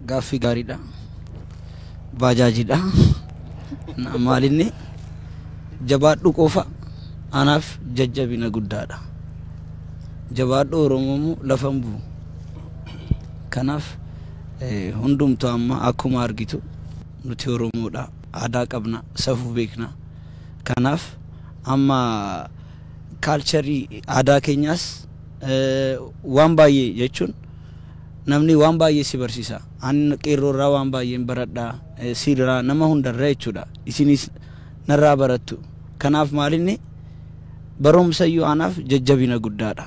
Gaaffii gaariidha. Baajaajiidha. Maalinni jabaadhu qofa anaaf jajjabina guddaadha. Jabaadhu Oromoo lafa hin bu'u. Kanaaf hundumtuu amma akkuma argitu nuti Oromoodha. Aadaa qabna, safuu beekna. Kanaaf amma culture aadaa keenyaas waan baay'ee jechuun namni waan baay'ee si barsiisa. Ani qeerroo irraa waan baay'een baradha. Sirraa nama hundarraa jechuudha. Isinis narraa barattu. Kanaaf maalinni barumsayyuu anaaf jajjabina guddaadha.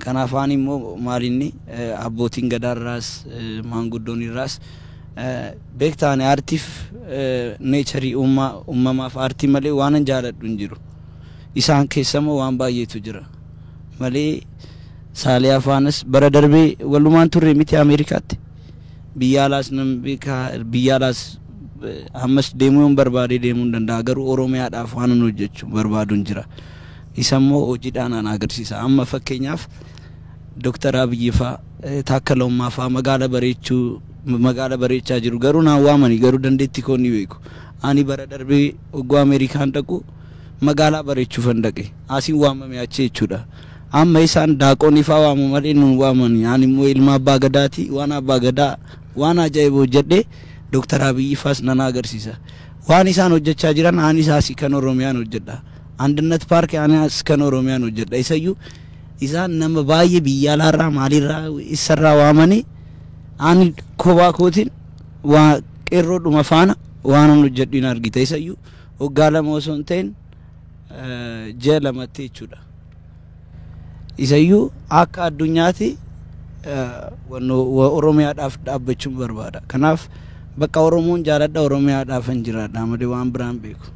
Kanaaf ani immoo maalinni abbootiin gadaarraas maanguddoon irraas beektaa ani aartiif nature uumamaaf aartii malee waan hin jaaladhu hin jiru. Isaan keessammoo waan baay'eetu jira. Malee Saalee afaanas bara darbee walumaan turre miti Ameerikaatti. Biyya alaas nan beekaa, biyya alaas ammas deemuu yoon barbaade deemuu hin danda'a, garuu Oromiyaadhaaf waan hin hojjechuu barbaadu hin jira. Isa immoo hojiidhaan an agarsiisa. Amma fakkeenyaaf Dooktar Abiyyi faa, Taakkala Uumaa faa magaala bareechuu magaala bareechaa jiru, garuu naan waamani, garuu dandeettii koo ni beeku. Ani bara darbee hogguu Ameerikaan dhaqu magaalaa bareechuufan dhaqe. Asiin waamame achi jechuudha. Amma isaan daaqoon ifaa waamu malee nun waamani. Ani immoo ilma abbaa gadaati. Waan abbaa gadaa waan ajaa'iba hojjedhe Dooktar Abiyyi faas nan agarsiisa. Waan isaan hojjechaa jiran anis asii kan Oromiyaan hojjedha. Andinet Park anis kan Oromiyaan hojjedha. Isayyuu isaan nama baay'ee biyya alaarraa maalirraa isarraa waamanii, ani kophaa kootiin waa qeerroodhuma faana waan hojjedhu hin argita. Isayyuu waggaa 2 osoo hin ta'in ji'a 2tti jechuudha. Isayyuu akka addunyaatti Oromiyaadhaaf dhaabbachuun barbaada. Kanaaf bakka Oromoon jaaladha, Oromiyaadhaaf hin jiraadha malee waan biraan beeku.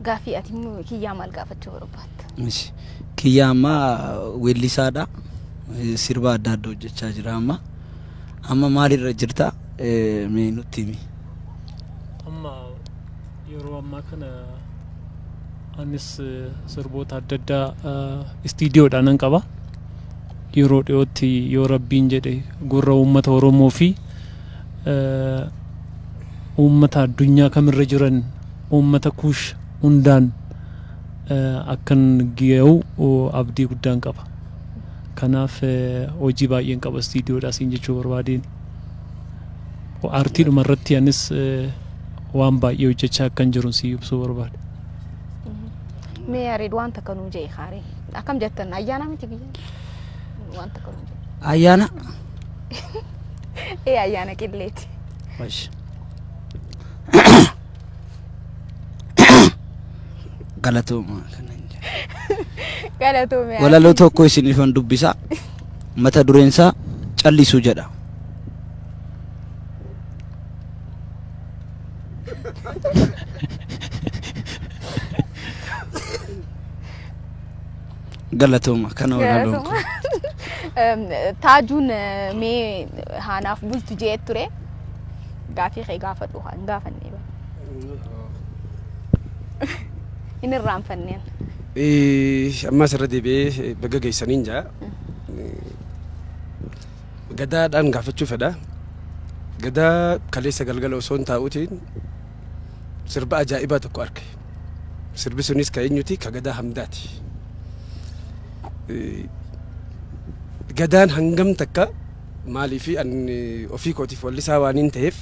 Gaaffii ati immoo Kiyyaa maal gaafachuu barbaadda? Kiyyaa amma weellisaadha. Sirba adda addaa hojjechaa jira amma. Amma maalirra jirta? Mee nutti himi. Amma yeroo ammaa kana anis sirboota adda addaa istiidiyoodhaan nan qaba. Yeroo dhiyootti yoo Rabbiin jedhe gurra uummata Oromoo fi uummata addunyaa kamirra jiran, uummata Kuush hundaan akkan ga'u abdii guddaan qaba. Kanaaf hojii baay'een qaba istiidiyoodhaa siin jechuu barbaadeen. Aartiidhuma irratti anis waan baay'ee hojjechaa akkan jiru si ibsuu barbaada. Mee Yareed, waan takka nuu jee kaaree. Akkam jettan, ayyaana miti biyya? Waan takka nuu jee. Ayyaana. Ee, ayyaana qilleeti. Bash. Galatooma kana hin jedhu. Galatoome. Walaloo tokko isiniifan dubbisa. Mata dureen isaa callisuu jedha. Galatooma kana walaloon kun. Taajuun mee haanaaf bultu jee ture. Gaafii kee gaafadhu, hin gaafannee bara. Hin irraanfanneen. Ammas irra deebi'ee baga geessaniin jaa. Gadaadhaan gaafachuu fedha. Gadaa kaleessa galgala osoo hin taa'uutiin sirba ajaa'ibaa tokko arge. Sirbi sunis ka eenyuti? Ka Gadaa Hamdaati. Gadaan hangam takka maalii fi ani ofii kootiif wallisaa waan hin ta'eef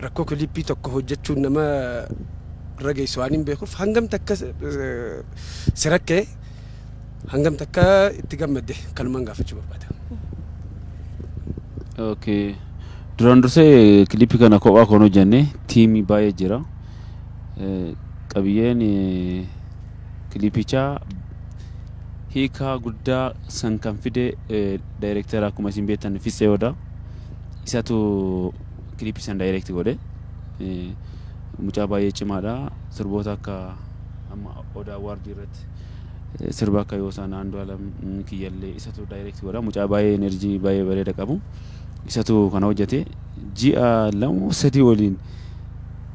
rakkoo kilippii tokko hojjechuun nama irra geessu waan hin beekuuf, hangam takka si rakkee, hangam takka itti gammadde, kanumaan gaafachuu barbaada. Okay. Duraan dursee kilippii kana kophaa kan hojjenne tiimii baay'ee jira. Qabiyyeen kilippichaa hiikaa guddaa san kan fide daayirektara akkuma isin beektan Fitsee Odaa. Isatu kilippii san direct godhe. Mucaa baay'ee cimaadha. Sirboota akka amma Odaa Award irratti sirba akka Yoosaan Andu'aalam Kiyyallee isatu direct godha. Mucaa baay'ee energy baay'ee bareeda qabu. Isatu kana hojjete. Ji'a 2 3 waliin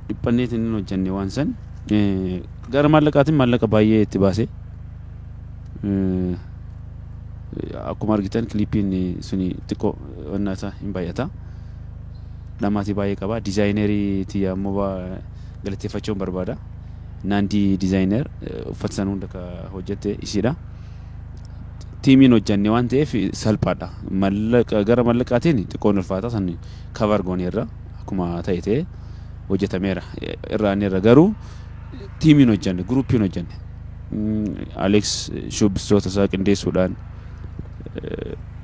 dhiphanneetiin hin hojjenne waan san. Gara maallaqaatiin maallaqa baay'ee itti baase. Akkuma argitan kilippiin suni xiqqoo Onnata hin baay'ata. Dhamaatii baay'ee qaba. Dizaayinerii tiyya ammoo galateeffachuun barbaada. Naandii designer uffata sana hunda ka hojjette isiidha. Tiimiin hojjenne waan ta'eef salphaadha. Mallaqa gara mallaqaatiin xiqqoon ulfaata, san cover gooneerra, akkuma ta'e ta'e hojjetameera. Irraan irra garuu tiimiin hojjenne, guruupiin hojjenne. Alex shubbistoota isaa qindeessuudhaan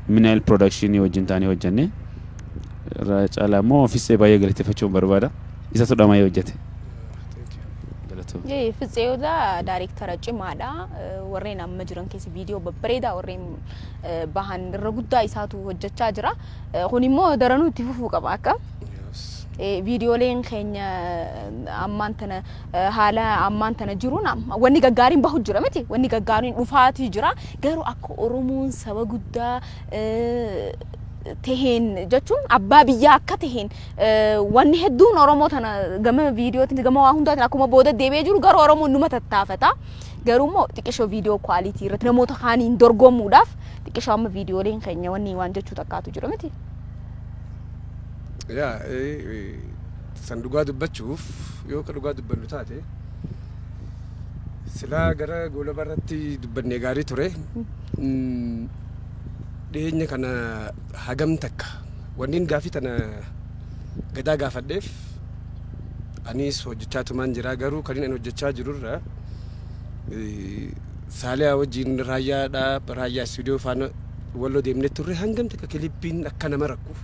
Minaayil Production wajjin taanee hojjenne. Irra caalaa immoo Fitsee baay'ee galateeffachuun barbaada. Isatu dhamaayee hojjete. Galatoomii. Fitseeyoota daayireektara cimaadha. Warreen amma jiran keessa viidiyoo babbareedaa warreen bahan irra guddaa isaatu hojjechaa jira. Kun immoo daranuu itti fufuu qaba akka. Viidiyooleen keenya ammaan tana haala ammaan tana jiruun wanni gaggaariin bahu jira miti, wanni gaggaariin dhufaatii jira. Garuu akka Oromoon saba guddaa taheen, jechuun abbaa biyyaa akka taheen, wanni hedduun Oromoo tana gama viidiyootiin, gama waa hundaatiin akkuma booda deebi'ee jiru, garuu Oromoon numa tattaafata. Garuu immoo xiqqishoo viidiyoo quality irratti namoota kaaniin dorgomuudhaaf xiqqishoo amma viidiyooleen keenya wanni waan jechuu takkaatu jira miti. Yaa, san dhugaa dubbachuuf, yoo ka dhugaa dubbannu taate, silaa gara goolaba irratti dubbannee gaarii ture. Dhiyeenya kana hagam takka wanniin gaafii tana gadaa gaafadheef, anis hojjechaa tumaan jira, garuu kan inni hojjechaa jirurra Saaliyaa wajjin raayyaadha, Raayyaa istuudiyoo faana Walloo deemnee turre. Hangam takka kilippiin akka nama rakkuuf,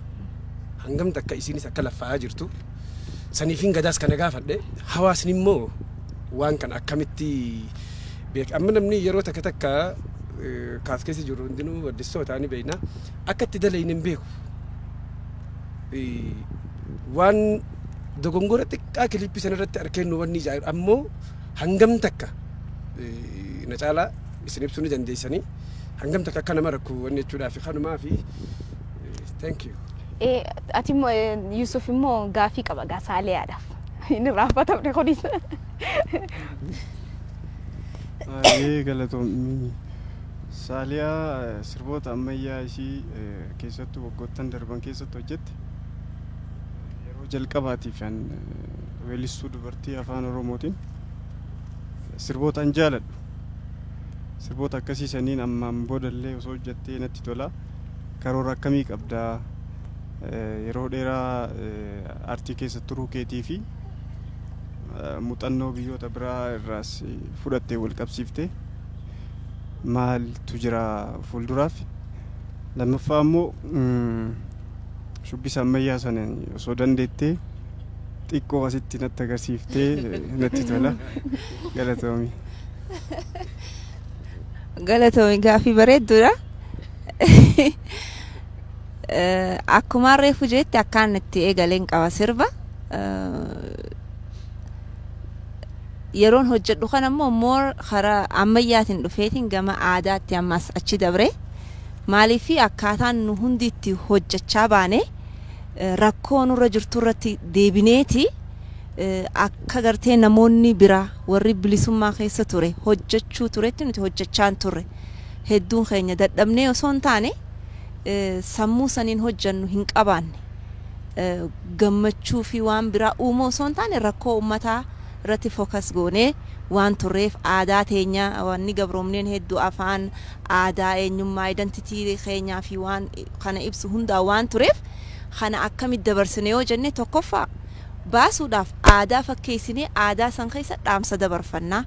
hangam takka isinis akka laffa'aa jirtu, saniifin gadaas kana gaafadhe. Hawaasni immoo waan kana akkamitti beek? Amma namni yeroo takka takka kaas keessa jiru hundinuu weellistoota ni beekna, akka itti dalayne hin beeku. Waan dogongora xiqqaa kilippii sana irratti arkeennu wanni ijaaru ammoo hangam takka na caalaa isin ibsuu ni dandeessanii, hangam takka akka nama rakku wanni jechuudhaaf kanumaa fi thank you. Ati immoo, Yusuf immoo gaafii qaba gaa Saaliyaadhaaf. Inni raaffatamne kunis. Baay'ee galatoomii. Saaliyaa, sirboota ammayyaa ishii keessattuu waggoottan darban keessatti hojjette, yeroo jalqabaatiif an weellistuu dubartii afaan Oromootiin sirboota an jaaladhu. Sirboota akkasii saniin ammaan boodallee osoo hojjettee natti tola. Karoora akkamii qabdaa? Yeroo dheeraa aartii keessa turuu keetii fi muuxannoo biyyoota biraa irraas fudhattee wal qabsiiftee maaltu jira fuulduraaf? Lammaffaa immoo shubbisa ammayyaa sana osoo dandeettee xiqqoo asitti natti agarsiiftee natti tola. Galatoomi. Galatoomi, gaafii bareedduudha. Akkuma reefu jette, akkaan itti eegaleen qaba sirba. Yeroon hojjedhu kana immoo more karaa ammayyaatiin dhufeetiin gama aadaatti ammas achi dabre. Maaliif, akkaataan nu hundi itti hojjechaa baane rakkoo nurra jirtu irratti deebineeti akka gartee namoonni biraa warri bilisummaa keessa ture hojjechuu turetti nuti hojjechaa hin turre. Hedduun keenya dadhabnee osoo hin taane, sammuu saniin hojjennu hin qabaanne. Gammachuu fi waan biraa uumuu osoo hin taane, rakkoo uummataa irratti focus goonee waan turreef, aadaa teenya wanni gabroomneen hedduu, afaan, aadaa, eenyummaa, identity keenyaa fi waan kana ibsu hundaa waan tureef, kana akkamitti dabarsine yoo jenne, tokkoffaa baasuudhaaf aadaa fakkeessinee aadaa san keessa dhaamsa dabarfannaa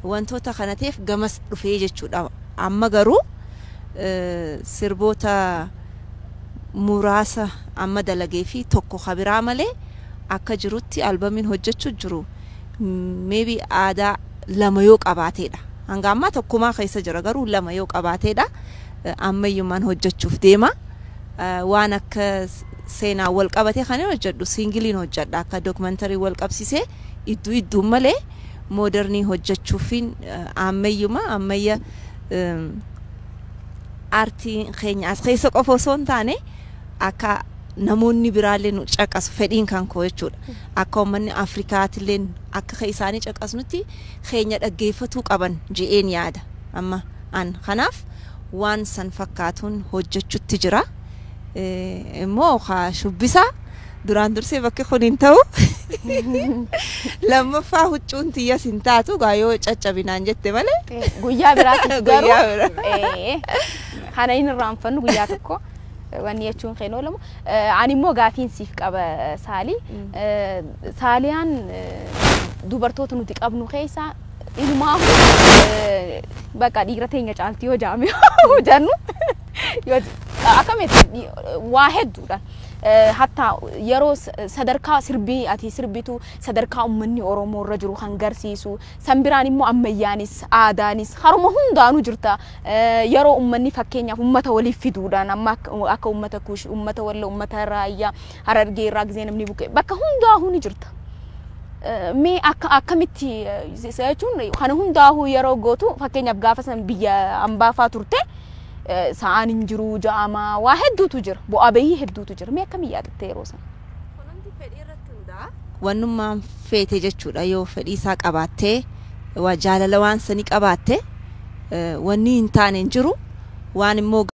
wantoota kana ta'eef gamas dhufee jechuudha. Amma garuu sirboota muraasa amma dalagee fi tokko kabiraa malee, akka jirutti albamiin hojjechuu jiru maybe aadaa lama yoo qabaateedha. Hanga ammaa tokkumaa keessa jira, garuu lama yoo qabaateedha. Ammayyummaan hojjechuuf deema. Waan akka seenaa wal qabatee kan hojjedhu singleiin hojjedha, akka documentary wal qabsiisee iddoo idduun malee, modernii hojjechuufiin ammayyuma ammayya aartiin keenya as keessa qofa osoo hin taane, akka namoonni biraallee nu caqasu fedhiin kan koo jechuudha. Akka uummanni Afrikaatillee akka isaanii caqasnutti keenya dhaggeeffatuu qaban je'een yaada amma an. Kanaaf waan san fakkaatuun hojjechutti jira. Immoo haa shubbisaa duraan dursee bakki kun hin ta'u. Lammaffaa huccuun tiyyas hin taatu gaa yoo caccabinaan jette malee. Guyyaa biraatiif garuu Guyyaa biraa. Kana hin irraanfannu guyyaa tokko wanni jechuun kan oolamu. Ani immoo gaafiin siif qaba, Saalii. Saaliyaan dubartoota nuti qabnu keessaa ilmaahu bakka dhiira teenya caalti yoo jaame jennu yoo akkamitti waa hedduudha. Hatta yeroo sadarkaa sirbii ati sirbitu sadarkaa uummanni Oromoo irra jiru kan garsiisu, san biraan immoo ammayyaanis aadaanis haruma hundaanuu jirta. Yeroo uummanni fakkeenyaaf uummata waliif fiduudhaan amma akka uummata Kush, uummata Walloo, uummata Raayyaa, Harargee irraa gisee namni buqqee bakka hundaahuu ni jirta. Mee akka akkamitti jechuun kana hundaahuu yeroo gootu, fakkeenyaaf gaafa san biyya ambaafaa turte, sa'aan hin jiru ja'amaa waa hedduutu jira, bu'aa bahii hedduutu jira, mee akkamii yaadatte yeroo sana? Wannummaan feete jechuudha. Yoo fedhii isaa qabaattee, waa jaalala waan sanii qabaatte, wanni hin taane hin jiru waan immoo.